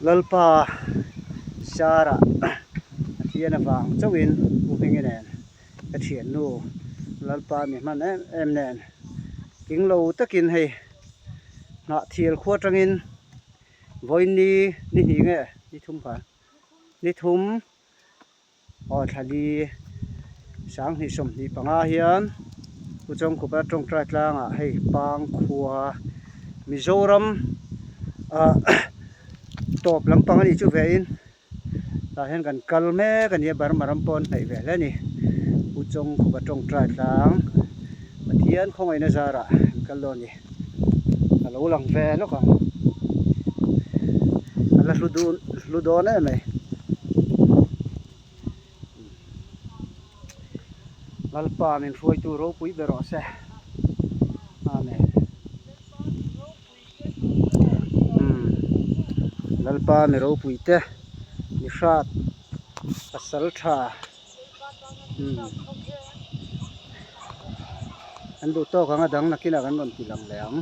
Lalpa Sarah Pathian avang chauhin U Hmingi nen ka thiannu Lalpa mi hman em em nen tling lo takin hei Hnahthil khua atangin vawiin ni ni hnih nge ni thum kha ni thum Aw thlali 20 25 hian Pu Chawngkhupa tawngtai tlangah hei Pangkhua Mizoram ah tawp lampang a nih chu ve in tah hian kan kal mek a ni a Burma ram pawh an hnaih ve hle a ni Pu Chawngkhupa tawngtai tlang Pathian khawngaihna zarah an kal dawn a ni a lo lang ve lawk ang a la hlu dun hlu dawn em mai. Lalpa min hruaitu ropui ber rawh se Amen umm Lalpa mi ropui te mi hrat pasal tha umm an duh tawk ang a dang nakinah kan rawn ti lang leh ang.